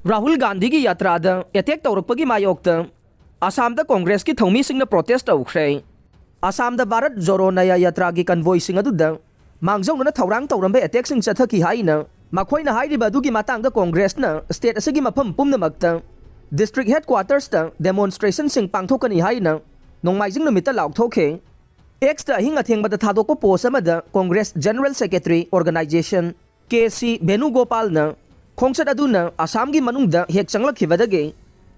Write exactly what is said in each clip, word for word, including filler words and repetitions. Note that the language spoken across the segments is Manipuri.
ꯔꯥꯍꯨꯜ ꯒꯥꯟꯙꯤꯒꯤ ꯌꯥꯇ꯭ꯔꯥꯗ ꯑꯦꯇꯦꯛ ꯇꯧꯔꯛꯄꯒꯤ ꯃꯥꯌꯣꯛꯇ ꯑꯁꯥꯝꯗ ꯀꯣꯡꯒ꯭ꯔꯦꯁꯀꯤ ꯊꯧꯃꯤꯁꯤꯡꯅ ꯄ꯭ꯔꯣꯇꯦꯁ ꯇꯧꯈ꯭ꯔꯦ꯫ ꯑꯁꯥꯝꯗ ꯚꯥꯔꯠ ꯖꯣꯔꯣ ꯅꯌꯥ ꯌꯥꯇ꯭ꯔꯥꯒꯤ ꯀꯟꯚꯣꯏꯁꯤꯡ ꯑꯗꯨꯗ ꯃꯥꯡꯖꯧꯅꯅ ꯊꯧꯔꯥꯡ ꯇꯧꯔꯝꯕ ꯑꯦꯇꯦꯛꯁꯤꯡ ꯆꯠꯊꯈꯤ ꯍꯥꯏꯅ ꯃꯈꯣꯏꯅ ꯍꯥꯏꯔꯤꯕ ꯑꯗꯨꯒꯤ ꯃꯇꯥꯡꯗ ꯀꯣꯡꯒ꯭ꯔꯦꯁꯅ ꯁ꯭ꯇꯦꯠ ꯑꯁꯤꯒꯤ ꯃꯐꯝ ꯄꯨꯝꯅꯃꯛꯇ ꯗꯤꯁꯇ꯭ꯔꯤꯛ ꯍꯦꯗꯀ꯭ꯋꯥꯇꯔꯁꯇ ꯗꯦꯃꯣꯟꯁꯇ꯭ꯔꯦꯁꯟꯁꯤꯡ ꯄꯥꯡꯊꯣꯛꯀꯅꯤ ꯍꯥꯏꯅ ꯅꯣꯡꯃꯥꯏꯖꯤꯡ ꯅꯨꯃꯤꯠꯇ ꯂꯥꯎꯊꯣꯛꯈꯤ꯫ ꯑꯦꯛꯁꯇ ꯑꯍꯤꯡ ꯑꯊꯦꯡꯕꯗ ꯊꯥꯗꯣꯛꯄ ꯄꯣꯁ ꯑꯃꯗ Congress general secretary organisation K C ꯚꯦꯅꯨꯒꯣꯄꯥꯜꯅ ꯈꯣꯡꯆꯠ ꯑꯗꯨꯅ ꯑꯁꯥꯝꯒꯤ ꯃꯅꯨꯡꯗ ꯍꯦꯛ ꯆꯪꯂꯛꯈꯤꯕꯗꯒꯤ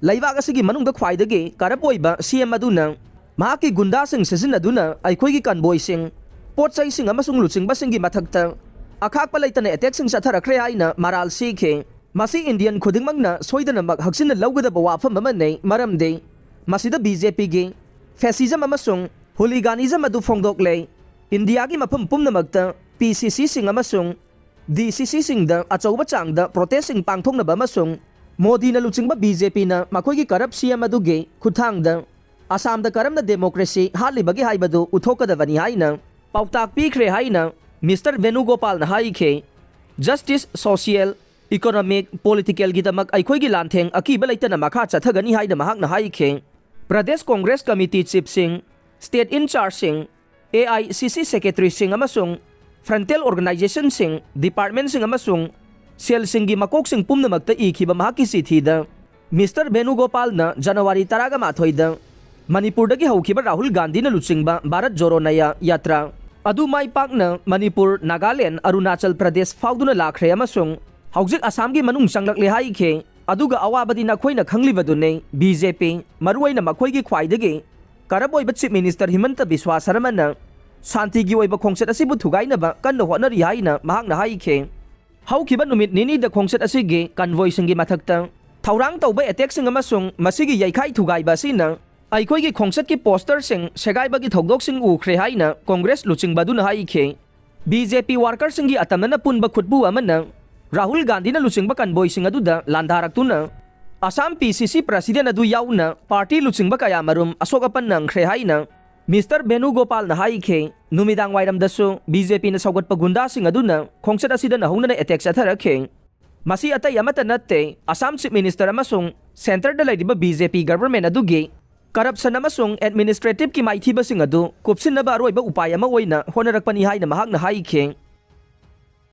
ꯂꯩꯕꯥꯛ ꯑꯁꯤꯒꯤ ꯃꯅꯨꯡꯗ ꯈ꯭ꯋꯥꯏꯗꯒꯤ ꯀꯔꯞ ꯑꯣꯏꯕ ꯁꯤ ꯑꯦꯝ ꯑꯗꯨꯅ ꯃꯍꯥꯛꯀꯤ ꯒꯨꯟꯗꯥꯁꯤꯡ ꯁꯤꯖꯤꯟꯅꯗꯨꯅ ꯑꯩꯈꯣꯏꯒꯤ ꯀꯟꯕꯣꯏꯁꯤꯡ, ꯄꯣꯠ ꯆꯩꯁꯤꯡ ꯑꯃꯁꯨꯡ ꯂꯨꯆꯤꯡꯕꯁꯤꯡꯒꯤ ꯃꯊꯛꯇ ꯑꯈꯥꯛꯄ ꯂꯩꯇꯅ ꯑꯦꯇꯦꯛꯁꯤꯡ ꯆꯠꯊꯔꯛꯈ꯭ꯔꯦ ꯍꯥꯏꯅ ꯃꯔꯥꯜ ꯁꯤꯈꯤ꯫ ꯃꯁꯤ ꯏꯟꯗꯤꯌꯟ ꯈꯨꯗꯤꯡꯃꯛꯅ ꯁꯣꯏꯗꯅꯃꯛ ꯍꯛꯆꯤꯟꯅ ꯂꯧꯒꯗꯕ ꯋꯥꯐꯝ ꯑꯃꯅꯤ, ꯃꯔꯝꯗꯤ ꯃꯁꯤꯗ ꯕꯤ ꯖꯦ ꯄꯤꯒꯤ ꯐꯦꯁꯤꯖꯝ ꯑꯃꯁꯨꯡ ꯍꯨꯂꯤꯒꯥꯅꯤꯖꯝ ꯑꯗꯨ ꯐꯣꯡꯗꯣꯛꯂꯦ꯫ ꯏꯟꯗꯤꯌꯥꯒꯤ ꯃꯐꯝ ꯄꯨꯝꯅꯃꯛꯇ ꯄꯤ ꯁꯤ ꯁꯤꯁꯤꯡ ꯑꯃꯁꯨꯡ ꯗꯤ ꯁꯤ ꯁꯤꯁꯤꯡꯗ ꯑꯆꯧꯕ ꯆꯥꯡꯗ ꯄ꯭ꯔꯣꯇꯦꯁꯁꯤꯡ ꯄꯥꯡꯊꯣꯛꯅꯕ ꯑꯃꯁꯨꯡ ꯃꯣꯗꯤꯅ ꯂꯨꯆꯤꯡꯕ ꯕꯤ ꯖꯦ ꯄꯤꯅ ꯃꯈꯣꯏꯒꯤ ꯀꯔꯞ ꯁꯤ ꯑꯦꯝ ꯑꯗꯨꯒꯤ ꯈꯨꯠꯊꯥꯡꯗ ꯑꯁꯥꯝꯗ ꯀꯔꯝꯅ ꯗꯦꯃꯣꯀ꯭ꯔꯦꯁꯤ ꯍꯥꯠꯂꯤꯕꯒꯦ ꯍꯥꯏꯕꯗꯨ ꯎꯠꯊꯣꯛꯀꯗꯕꯅꯤ ꯍꯥꯏꯅ ꯄꯥꯎꯇꯥꯛ ꯄꯤꯈ꯭ꯔꯦ ꯍꯥꯏꯅ ꯃꯤꯁꯇꯔ ꯚꯦꯅꯨꯒꯣꯄꯥꯜꯅ ꯍꯥꯏꯈꯤ꯫ ꯖꯁꯇꯤꯁ, ꯁꯣꯁꯤꯌꯦꯜ, ꯏꯀꯣꯅꯣꯃꯤꯛ, ꯄꯣꯂꯤꯇꯤꯀꯦꯜꯒꯤꯗꯃꯛ ꯑꯩꯈꯣꯏꯒꯤ ꯂꯥꯟꯊꯦꯡ ꯑꯀꯤꯕ ꯂꯩꯇꯅ ꯃꯈꯥ ꯆꯠꯊꯒꯅꯤ ꯍꯥꯏꯅ ꯃꯍꯥꯛꯅ ꯍꯥꯏꯈꯤ꯫ ꯄ꯭ꯔꯗꯦꯁ ꯀꯣꯡꯒ꯭ꯔꯦꯁ ꯀꯃꯤꯇꯤ ꯆꯤꯐꯁꯤꯡ, ꯁ꯭ꯇꯦꯠ ꯏꯟꯆꯥꯔꯖꯁꯤꯡ, ꯑꯦ ꯑꯥꯏ ꯁꯤ ꯁꯤ ꯁꯦꯀ꯭ꯔꯦꯇꯔꯤꯁꯤꯡ ꯑꯃꯁꯨꯡ ꯐ꯭ꯔꯟꯇꯦꯜ ꯑꯣꯔꯒꯅꯥꯏꯖꯦꯁꯟꯁꯤꯡ, ꯗꯤꯄꯥꯔꯠꯃꯦꯟꯠꯁꯤꯡ ꯑꯃꯁꯨꯡ ꯁꯦꯜꯁꯤꯡꯒꯤ ꯃꯀꯣꯛꯁꯤꯡ ꯄꯨꯝꯅꯃꯛꯇ ꯏꯈꯤꯕ ꯃꯍꯥꯛꯀꯤ ꯆꯤꯊꯤꯗ, ꯃꯤꯁꯇꯔ ꯚꯦꯅꯨꯒꯣꯄꯥꯜꯅ ꯖꯅꯋꯥꯔꯤ ꯇꯔꯥꯃꯥꯊꯣꯏꯗ ꯃꯅꯤꯄꯨꯔꯗꯒꯤ ꯍꯧꯈꯤꯕ ꯔꯥꯍꯨꯜ ꯒꯥꯟꯙꯤꯅ ꯂꯨꯆꯤꯡꯕ ꯚꯥꯔꯠ ꯖꯣꯔꯣ ꯅꯌꯥ ꯌꯥꯇ꯭ꯔꯥ ꯑꯗꯨ ꯃꯥꯏ ꯄꯥꯛꯅ ꯃꯅꯤꯄꯨꯔ, ꯅꯥꯒꯥꯂꯦꯟ, ꯑꯔꯨꯅꯥꯆꯜ ꯄ꯭ꯔꯗꯦꯁ ꯐꯥꯎꯗꯨꯅ ꯂꯥꯛꯈ꯭ꯔꯦ ꯑꯃꯁꯨꯡ ꯍꯧꯖꯤꯛ ꯑꯁꯥꯝꯒꯤ ꯃꯅꯨꯡ ꯆꯪꯂꯛꯂꯦ ꯍꯥꯏꯈꯤ꯫ ꯑꯗꯨꯒ ꯑꯋꯥꯕꯗꯤ ꯅꯈꯣꯏꯅ ꯈꯪꯂꯤꯕꯗꯨꯅꯤ, ꯕꯤ ꯖꯦ ꯄꯤ, ꯃꯔꯨꯑꯣꯏꯅ ꯃꯈꯣꯏꯒꯤ ꯈ꯭ꯋꯥꯏꯗꯒꯤ ꯀꯔꯞ ꯑꯣꯏꯕ ꯆꯤꯐ ꯃꯤꯅꯤꯁꯇꯔ ꯍꯤꯃꯟꯇ ꯕꯤꯁ꯭ꯋꯥ ꯁꯔꯃꯅ ꯁꯥꯟꯇꯤꯒꯤ ꯑꯣꯏꯕ ꯈꯣꯡꯆꯠ ꯑꯁꯤꯕꯨ ꯊꯨꯒꯥꯏꯅꯕ ꯀꯟꯅ ꯍꯣꯠꯅꯔꯤ ꯍꯥꯏꯅ ꯃꯍꯥꯛꯅ ꯍꯥꯏꯈꯤ꯫ ꯍꯧꯈꯤꯕ ꯅꯨꯃꯤꯠ ꯅꯤꯅꯤꯗ ꯈꯣꯡꯆꯠ ꯑꯁꯤꯒꯤ ꯀꯟꯚꯣꯏꯁꯤꯡꯒꯤ ꯃꯊꯛꯇ ꯊꯧꯔꯥꯡ ꯇꯧꯕ ꯑꯦꯇꯦꯛꯁꯤꯡ ꯑꯃꯁꯨꯡ ꯃꯁꯤꯒꯤ ꯌꯩꯈꯥꯏ ꯊꯨꯒꯥꯏꯕ ꯑꯁꯤꯅ ꯑꯩꯈꯣꯏꯒꯤ ꯈꯣꯡꯆꯠꯀꯤ ꯄꯣꯁꯇꯔꯁꯤꯡ ꯁꯦꯒꯥꯏꯕꯒꯤ ꯊꯧꯗꯣꯛꯁꯤꯡ ꯎꯈ꯭ꯔꯦ ꯍꯥꯏꯅ ꯀꯣꯡꯒ꯭ꯔꯦꯁ ꯂꯨꯆꯤꯡꯕ ꯑꯗꯨꯅ ꯍꯥꯏꯈꯤ꯫ ꯕꯤ ꯖꯦ ꯄꯤ ꯋꯥꯔꯀꯔꯁꯤꯡꯒꯤ ꯑꯇꯝꯅꯅ ꯄꯨꯟꯕ ꯈꯨꯠꯄꯨ ꯑꯃꯅ ꯔꯥꯍꯨꯜ ꯒꯥꯟꯙꯤꯅ ꯂꯨꯆꯤꯡꯕ ꯀꯟꯚꯣꯏꯁꯤꯡ ꯑꯗꯨꯗ ꯂꯥꯟꯗꯥꯔꯛꯇꯨꯅ ꯑꯁꯥꯝ ꯄꯤ ꯁꯤ ꯁꯤ ꯄ꯭ꯔꯁꯤꯗꯦꯟ ꯑꯗꯨ ꯌꯥꯎꯅ ꯄꯥꯔꯇꯤ ꯂꯨꯆꯤꯡꯕ ꯀꯌꯥꯃꯔꯨꯝ ꯑꯁꯣꯛ ꯑꯄꯟ ꯅꯪꯈ꯭ꯔꯦ ꯍꯥꯏꯅ ꯃꯤꯁꯇꯔ ꯚꯦꯅꯨꯒꯣꯄꯥꯜꯅ ꯍꯥꯏꯈꯤ꯫ ꯅꯨꯃꯤꯗꯥꯡ ꯋꯥꯏꯔꯝꯗꯁꯨ ꯕꯤ ꯖꯦ ꯄꯤꯅ ꯁꯧꯒꯠꯄ ꯒꯨꯟꯗꯥꯁꯤꯡ ꯑꯗꯨꯅ ꯈꯣꯡꯆꯠ ꯑꯁꯤꯗ ꯅꯧꯍꯧꯅꯅ ꯑꯦꯇꯦꯛ ꯆꯠꯊꯔꯛꯈꯤ꯫ ꯃꯁꯤ ꯑꯇꯩ ꯑꯃꯠꯇ ꯅꯠꯇꯦ, ꯑꯁꯥꯝ Chief Minister ꯑꯃꯁꯨꯡ centreꯗ ꯂꯩꯔꯤꯕ B J P government ꯑꯗꯨꯒꯤ corruption ꯑꯃꯁꯨꯡ administrativeꯀꯤ ꯃꯥꯏꯊꯤꯕꯁꯤꯡ ꯑꯗꯨ ꯀꯨꯞꯁꯤꯟꯅꯕ ꯑꯔꯣꯏꯕ ꯎꯄꯥꯏ ꯑꯃ ꯑꯣꯏꯅ ꯍꯣꯠꯅꯔꯛꯄꯅꯤ ꯍꯥꯏꯅ ꯃꯍꯥꯛꯅ ꯍꯥꯏꯈꯤ꯫